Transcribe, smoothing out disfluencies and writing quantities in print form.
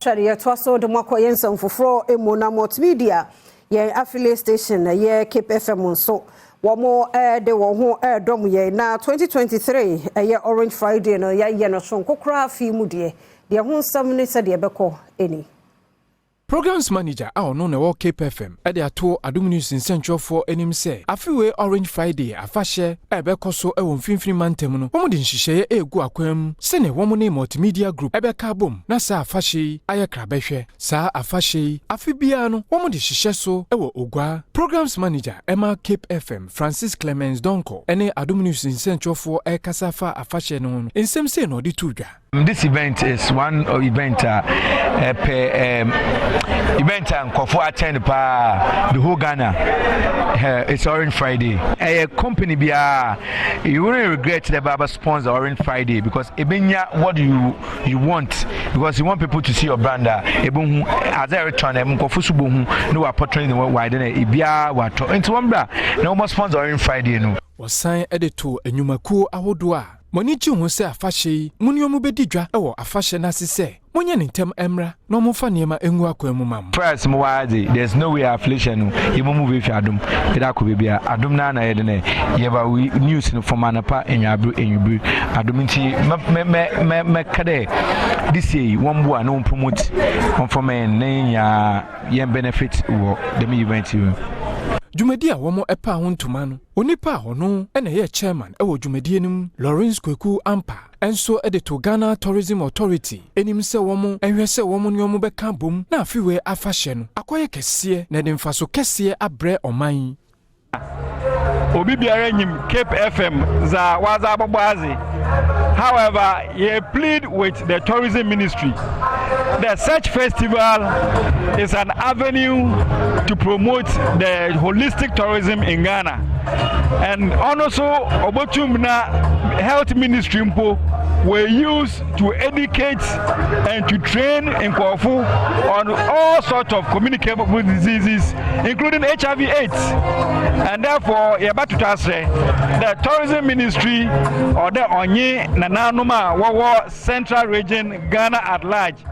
Hwɛ, yɛtoa so de mo akɔ yɛn nsɛm foforɔ mu na Multimedia, yɛn affiliate station, ɛyɛ Cape FM nso, wɔn de wɔn ho ɛredɔm yɛn na 2023 ɛyɛ Orange Friday no, yɛayɛ no sonko koraa fi mu deɛ deɛ ho nsɛm ne sɛdeɛ ɛbɛkɔ ani. Programs manager a ɔno na ɛwɔ Cape FM ɛde ato Adom News nsɛntwerɛfoɔ anim sɛ afeewei Orange Friday afahyɛ a ɛbɛkɔ so ɛwɔ Mfimfini Mantam no, wɔn de nhyehyɛeɛ ɛregu akwan mu sɛnea wɔn ne Multimedia Group ɛbɛka abom na saa afahyɛ yi ayɛ krabɛhwɛ. Saa afahyɛ yi, afe biara no, wɔn de hyehyɛ so ɛwɔ Ogua. Programs manager ɛma Cape FM, Francis Clemens Donko, ɛne Adom News nsɛntwerɛfoɔ ɛrekasa fa afahyɛ no ho no, nsɛm sei na ɔde to dwa. This event is one event event a nkɔfo attend paa the whole Ghana. It's Orange Friday. A company biara, you wouldn't regret the baba sponsor Orange Friday because ebenya what you want, because you want people to see your brand. Ebohu as a return nkɔfo so bohu no wa portray ne wa de na ebia watɔ nti wɔn bra na wɔn sponsor Orange Friday no. Wɔsan de to nnwumakuo ahodoɔ a mo ani gye ho sɛ afahyɛ yi mo ne ɔmo bɛdi dwa wɔ afahyɛ no ase sɛ monyɛ ne ntɛm mmra na ɔmomfa nneɛma ngu akwan mu ma mo. First mo wa de, there's no way affiliation no yɛ mo move efi Adom yɛde akɔ baabi a Adom naa na yɛde ne yɛba we news no from anapa, enwabere, enwibiri Adom. Nti mɛ mɛ mɛ mɛ mɛka dɛ this year wɔn bo a na wɔn promote wɔn fam yɛn na yɛn nyinaa yɛn benefit wɔ dɛm event yi mu. Dwumadi a wɔn ɛpa ho ntoma no, onipa a ɔno ɛna ɛyɛ chairman ɛwɔ dwumadie no mu, Lawrence Kweku Ampa, ɛnso ɛde to Ghana Tourism Authority anim sɛ wɔn ɛhwɛ sɛ wɔn ne wɔn bɛka bom na afeewei afahyɛ no akɔyɛ kɛseɛ na ɛde mfaso kɛseɛ abrɛ ɔman yi. Obi biara nyim Cape FM dza wadze abɔbɔ adze. However, yɛ plead with the Tourism Ministry that such festival is an avenue to promote the holistic tourism in Ghana, and also obotum na Health Ministry mpo were used to educate and to train nkurɔfo on all sorts of communicable diseases, including HIV AIDS. And therefore yɛbɛtoto asrɛ the Tourism Ministry ɔdɛ ɔnye nananom a wɔwɔ Central Region, Ghana at large.